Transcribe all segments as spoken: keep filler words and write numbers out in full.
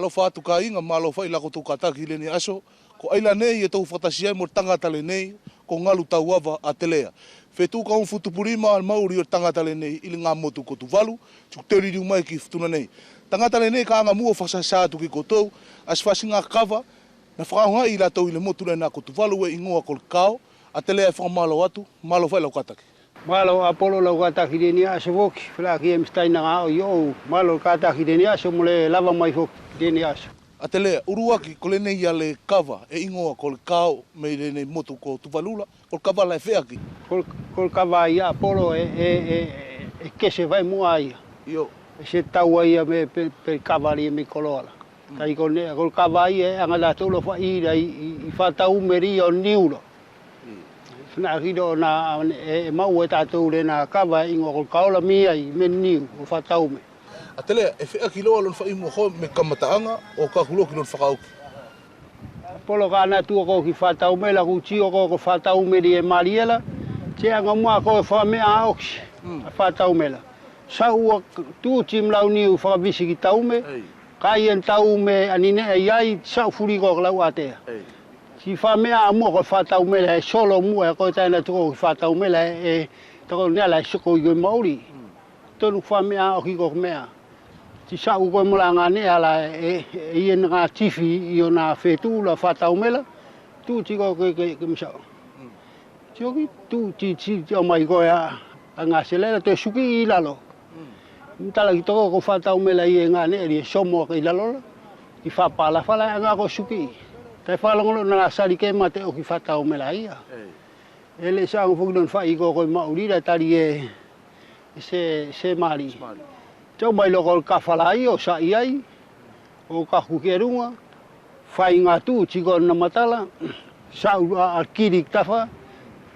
Alofa atu kāiga, mālō faʻi la koutou kātaki lenei aso. Ko Ailanei e tou fakatasi ai mo le tagata lenei, ko Galu Tauava Atelea. Fetuʻu kaugofulu tupu lima le maʻuli o le tagata lenei i le gā motu ko Tuvalu, ti kua liliu mai ki Futuna nei. Tagata lenei ka aga muʻa fakasāsā atu ki koutou, a se fasigā kava, na fakaaogaʻi i latou i le motu lenā ko Tuvalu e igoa ko le Kao. Atelea e fakamālō atu, mālō faʻi lau kātaki. Mālō Apolo lau kātaki lenei aso foki, felā ki e Misitaina Gaʻo i oʻu, mālō le kātaki lenei aso mo le lava mai foki lenei aso. Atelea, uluaki, ko lenei ia le kava e igoa ko le Kao mai lenei motu ko Tuvalu la, ko le kava la e feʻaki? Ko le, ko le kava ia Apolo e, e, e, e kese fai muʻa ia. Io. E se tau ia me pe, pe kava ia me koloa la. Kai ko ne, ko le kava ia e aga latou lo faʻi la i, i, i fataume ia o niu la. Fenā ki lo na, e, e maʻu e tatou lenā kava e igoa ko le Kao la mi ai, me niu, o fataume. Atelea, e feʻaki loa lona faʻi muʻa ko e me kamataʻaga, o kaku loa ki lona fakaoki. Apolo ka na tuʻu ko ki fataume la, ku tio ko, ko fataume ia e malie la, ti aga muʻa ko e fakameʻa oki, a fataume la. Saʻu ua tuʻuti ma lau niu fakavisi ki taume, kai e taume a ni neʻe i ai, saʻu fuli ko lau ʻatea. Ti fakameʻa muʻa ko e fataume la, e solo muʻa, ko e taina tuʻu ko ki fataume la, e, tako nea la e soko i ko e maʻuli. Tonu fakameʻa oki ko e meʻa. Ti saʻu ko e mola gā neʻe ala e, e, e ia na gā tifi i ona fetuʻu la fataume la. Tuʻuti ko ke, ke, ke masaʻu. Ti oki tuʻuti, ti, ti ʻomai ko e a, a gā selela toe sukiʻi i lalo. Matala ki toko ko fataume la ia e gā neʻe lia somo ki lalo la. Ki fapala fala e aga ko sukiʻi. Tai fakalogologo na la sali ke mate o ki fataume la ia. E le sa aga foki lona faʻi ko, ko e maʻuli la tali e, e se, se mali. Ti ʻomai lo ko le kafala ia o saʻi ai. O kaku ki luga, fai gā tuʻuti ko na matala, saʻu a, a kili tafa,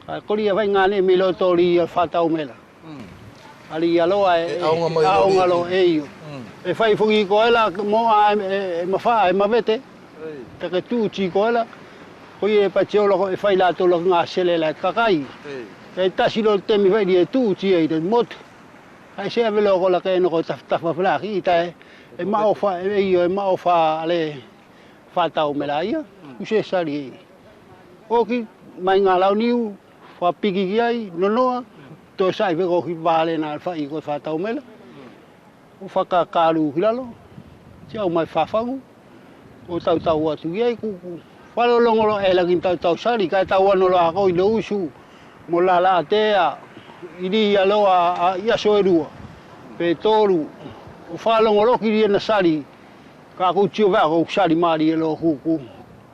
a kolia fai gā neʻe me lo toli a fataume la. Ali ia loa e, e aoga mai lo e io. E fai foki ko ela, mo a, e, e mafaʻa, e mavete, take tuʻuti ko ela, ko ia e pati o loko e fai latou loko gā selela e kakai. E tasi lo temi fai lia e tuʻuti e i te motu. Ai se ave lo ko la ke no ko taf-, tafa fala ki ita e, e maʻofa, e io, e maʻofa ale fataume la ia, u se sali e. Oki, mai gā lau niu, fakapiki ki ai, nonoa, to saʻi feko ki vale na faʻi ko fataume la. U fakakalu ki lalo, ti ʻomai fafagu, o tautau atu ki ai, ku, ku. Fakalogologo loa e lagi tautau sali, kae tau ano loa ko i le usu, mo lala atea, i li ia loa, a, i aso e lua, pe tolu, o fakalogologo ki lia na sali, ka ku tio fea ko sali mali e lo ku, ku,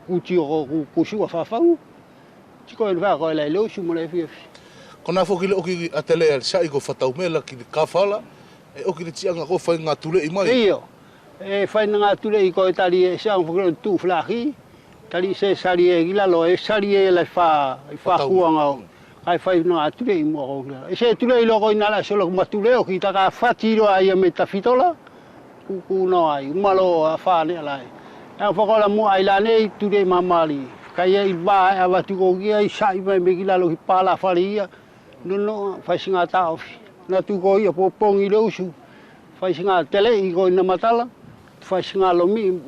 ku tio ko, ku, ku sua fafagu. Ti ko e fea ko e lai le usu mo le fiafi. Ko na foki le oki atelea le saʻi ko fataume la ki le kafala, e oki le tiaga ko fai gā tuleʻi mai. Io. E fai gā tuleʻi ko e tali e se aga foki lo tu flaki. Tali se sali e ki lalo e sali e la fa, i fa kuaga o. Kai fai gā tuleʻi mo ko ki lalo. E se tuleʻi lo ko i na la solo ma tuleʻi oki taka fati lo ai a me tafitola. Ku, ku no ai, malo a fane alai. E fakola mo ai la nei, tuleʻi mamali. Kai e i va e avatu ko ki ai, saʻi mai me ki lalo ki pala fale ia. Nono, fai siga taofi. Na tu ko ia popogi le usu. Fai siga teleʻi ko i na matala. Fai siga lomi,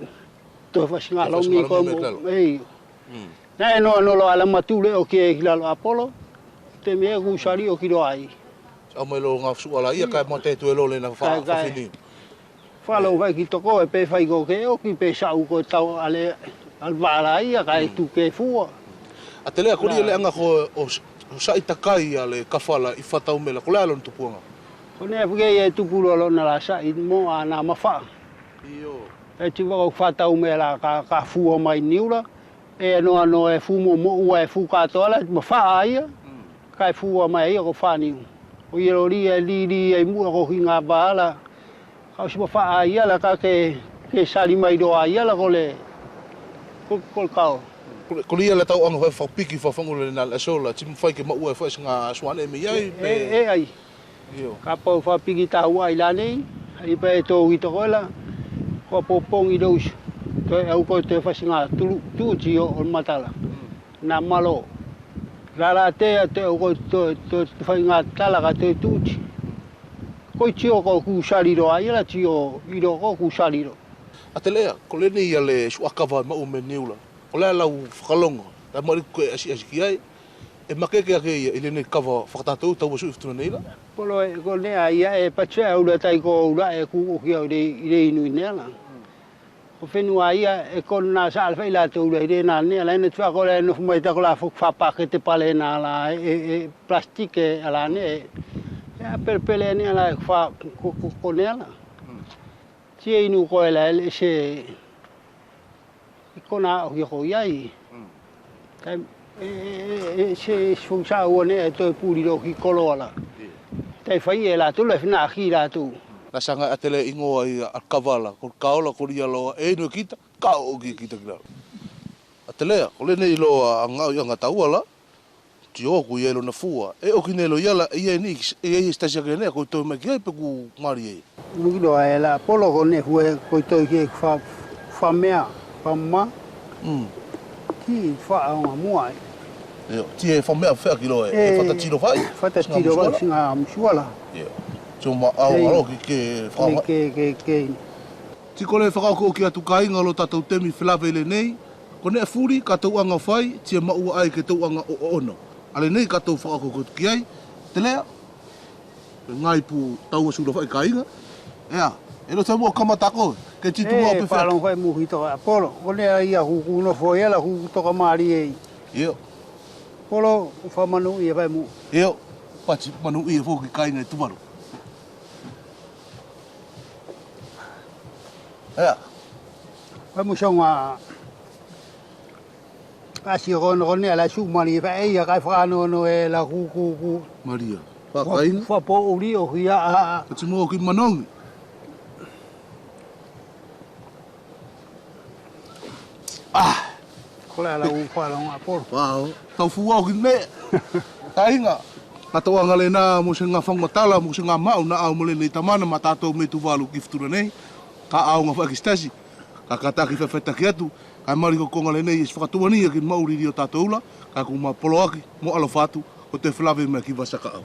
to fai siga lomi ko mo, e io. Na e noa noa loa ala ma tuleʻi oki e ki lalo Apolo. Te me ku sali oki lo ai. Au mai lo gā fusuʻa la ia kae mo te tu e lo le na fa, fafini. Falo fai ki toko e pe fai ko ke oki pe saʻu ko tau ale alvala ia kae tu ke fua. Atelea ko lia le aga ko o, o saʻi takai a le kafala i fataume la, ko le alo na tupuaga. Ko ne fuke e tupu lo lo na la saʻi mo a na mafaʻa. Io. E ti vako fataume la ka, ka fua mai niu la. E anoano e fu mo, mo ua e fu katoa la, mafaʻa ia. Kae fua mai ia ko faniu. Ko ia lo lia e lili ai muʻa ko ki gā vala. Ka usi mafaʻa ia la ka ke, ke sali mai loa ia la ko le, ko, ko le kao. Ko le, ko lia la tau aga fai fakapiki fafagu le na le aso la, ti mafai ke maʻua e fai siga suane me iai, e, pe e, e ai. Io. Kapau fakapiki tau ai la nei, ai pe e tou i toko la, ko popogi le usu. Toe au ko toe fai siga tulu, tuʻuti o, o matala. Na malo. Lala te a toe au ko toe, toe fai gā tala ka toe tuʻuti. Ko i tio ko ku sali lo ai la tio i lo ko ku sali lo. Atelea, ko lenei ia le suʻa kava e maʻu mei Niu la. Ko lea lau fakalogo, tae maʻu liki koe asiasi ki ai, e makeke ake ia i lenei kava fakatatou tau ua suʻi Futuna nei la. Polo e, ko nea ia e pati fea ula tai ko ula e kuku ki au i le, i le inu i nea la. Ko fenua ia e kona sa ala fai latou ula i le na nea la, ena tua ko lea e nofo mai ta ko la foki fa pakete pale na la, e, e, e plastike a la nea, e, e a pelepele nea la, e fa, ko, ko, ko nea la. Ti e inu ko e la, e se, i kona o ki ko i ai. Tae, e, e, e, e, se, se foki sa ua nea e toe puli lo ki koloa la. Tae fai e latou, le fina ki latou. Na saga Atelea igoa ia a kava la, ko kaola, ko lia loa, e inu e kita, ka o ki kita ki lalo. Atelea, ko lenei loa a gaʻo ia gataua la. Ti oku ia i lona fua. E oki nei lo ia la, e ia ni, e ia i stasi ake nei, ko i toe mai ki ai pe ku mali e. Nuki loa e la, Polo ko ne fue, ko i toe ki ai fa, fa mea, fa ma. Mm. Ti fa a onga mua e. Io, ti e fa mea fea ki lo e, e, e fata tiro fai. Fata tiro fai, singa musuala. Io. Ti o ma au alo ki ke fa ma. Ke, ke, ke. Ti ko le fakaoki atu kaiga lo tatou temi felave i lenei. Ko nea fuli ka tou aga fai, ti e maʻua ai ke tou aga o, o ono. A lenei ka tou fakaoki atu ki ai, Atelea. Gai pu tau a sula fai kaiga. Ea, e lo te mua kamata ko, ke ti tu mau pe fea. Fai mu ki toka Polo, ko nea ia kuku nofo ia la kuku toka mali e. Io. Polo, fa manu ia fai mu. Io, pati manu ia foki kaiga e Tuvalu. Ea. Fai mu songa. Kasi kono, kono e la su mali, fa e ia kai fakanono e la ku, ku, ku. Malia. Fa kaiga. Fa po uli o hia a, a. Ka ti mo ki manogi. A. Ko la la u fa la nga Polo. Fa o. Tau fua o ki me. Kaiga. Ka tou aga lena mo se ga fagu matala, mo se ga maʻu na au mo lenei tamana ma tatou me Tuvalu ki Futuna nei. Ka au ga fa ki stasi. Ka kataki fefetaki atu. Kae mali ko koga lenei e se fakatuania ki maʻuli ri o tatou ula, ka ku ma poloaki, mo alofa atu, ko te felave mai ki Vasakaʻau.